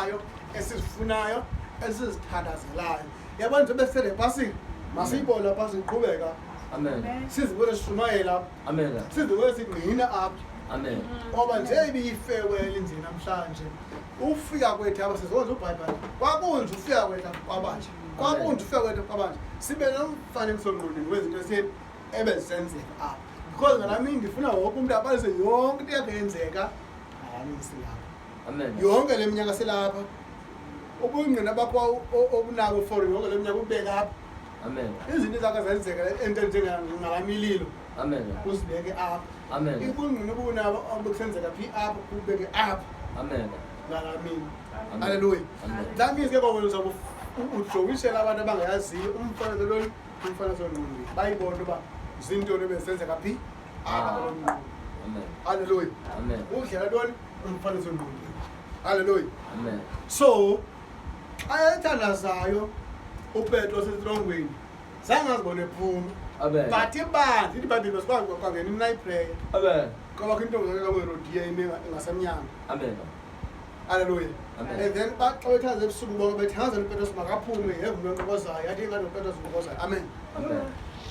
Ayo esizifunayo, esizithandazelayo. Yabona, njengoba sele pasika, masiyibone lapha siqhubeka. Amen. Sizibone sishumayela. Amen. Sizibone singqina apha. Amen. Ngoba nje ibiyifewele nje namhlanje. Ufika kwethu apha sizokwenza ubhayibhali. Kwakunje ufika kwethu apha kwabanje. Kwakunje ufika kwethu kwabanje. Sibe nomfanekiso ngqondweni wezinto ebezisenzeka apha. Because ngalaa mini ndifuna wonke umntu abalise yonke into eyakhe yenzeka ngalaa mini silapha. Amen. Yonke le minyaka silapha. Ubungqina bakho obunabo for yonke le minyaka ubeke apha. Amen. Izinto ezakhe zenzeka into njengalaa mililo. Amen. Uzibeke apha. Amen. Ubungqina obunabo obekusenzeka phi apha ubeke apha. Amen. Ngalaa mini. Amen. Hallelujah. Amen. That means ke ngoku uzawube ujowisela abantu abangayaziyo umfanekiso lolu, umfanekiso ngqondweni. Bayibone uba zintoni ebezenzeka phi apha Ah. kulo mnquba. Amen. Hallelujah. Amen. Udlela ntoni? Umfanekiso ngqondweni. Hallelujah. Amen. So xa ethandazayo uPetros etrongweni, zange azibone ephuma. Amen. But ibandla, ithi iBhayibhile besikwazi kwangena i-night prayer. Amen. Kwabakho intombi kaHerodiya ime ngasemnyango. Amen. Hallelujah. Amen. And then xa bethandaza ebusuku bonke bethandazela uPetros makaphume, yeva umntu onqokozayo, yathi ingane uPetros unqokozayo. Amen. Amen.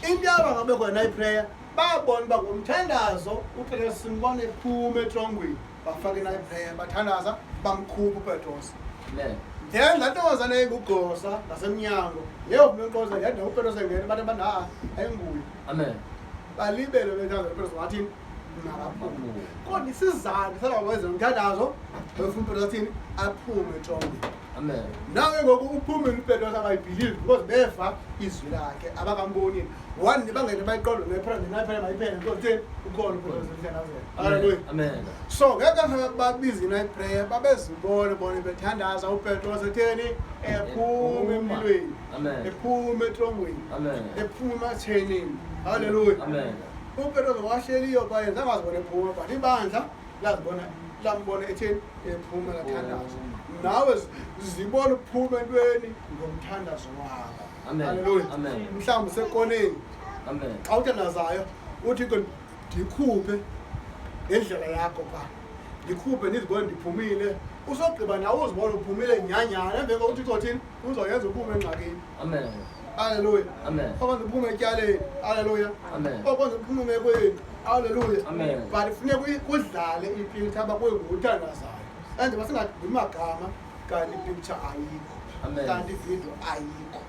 Into yaba ngabe khona night prayer, babona uba ngomthandazo uPetros simbone ephuma etrongweni, bafake i-night prayer, bathandaza, bamkhupha uPetros. Amen. Then laa ntombazana engugosa ngasemnyango yeva umntu onqokozayo, yathi uPetros engena, bathi abantu ha ayinguye. Amen. Balibele bethandaza, uPetros wathini? Makaphume. Kodwa isizathu salaba wenza umthandazo, befuna uPetros athini? Aphume etrongweni. Amen. Nawe ngoku uphumile uPetros, abayibhilivi because beva izwi lakhe, abakambonile. One bangene bayiqonde nephela nephela mayiphele because theni ukhona uPetros emthandazweni. Hallelujah. Amen. So ngeke babize i-night prayer, babezibone bona bethandaza uPetros etheni? Ephuma emlilweni. Amen. Ephuma etrongweni. Amen. Ephuma ematshenini. Hallelujah. Amen. UPetros wahleliyo pha, zange azibone ephuma, but ibandla lazibona, lambona etheni? Ephuma, lathandaza. Nawe zibona uphuma entweni ngomthandazo wakho. Amen. Hallelujah. Amen. Mhlawumbi usekoneni. Amen. Xa uthandazayo uthi ke ndikhuphe ngendlela yakho pha, ndikhuphe ndizibone ndiphumile. Usogqiba nawe uzibone uphumile nyhanyhana, emveni kokuthi uthixo uthini? Uzoyenza uphume engxakini. Amen. Hallelujah. Amen. Okwenza uphume etyaleni. Hallelujah. Amen. Okwenza uphume emekweni. Hallelujah. Amen. But funeka kudlale ifilter uba kuye nguthandazayo. And masingadingi magama, kanti ipicture ayikho. Amen. Kanti ivideo ayikho.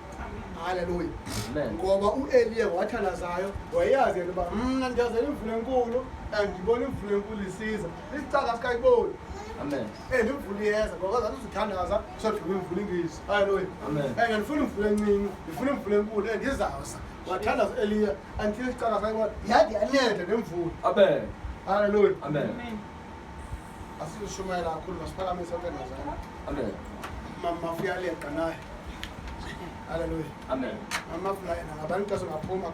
Hallelujah. Amen. Ngoba uEliya wathandazayo, wayazi yena uba mna ndiyazela imvula enkulu, and ndibona imvula enkulu isiza. Isicaka sikayiboni. Amen. And imvula iyeza, ngoba zathi uzithandaza soduma imvula ingezi. Hallelujah. Amen. And andifuni imvula encinci, ndifuna imvula enkulu and izawuza. Wathandaza uEliya until isicaka sayibona, yade yanetha nemvula. Amen. Hallelujah. Amen. Asizishumayela kakhulu, masiphakamise uthandazana. Amen. Mama uyaleqa naye. Hallelujah. Amen. Mama yena ngabantu xa singaphuma.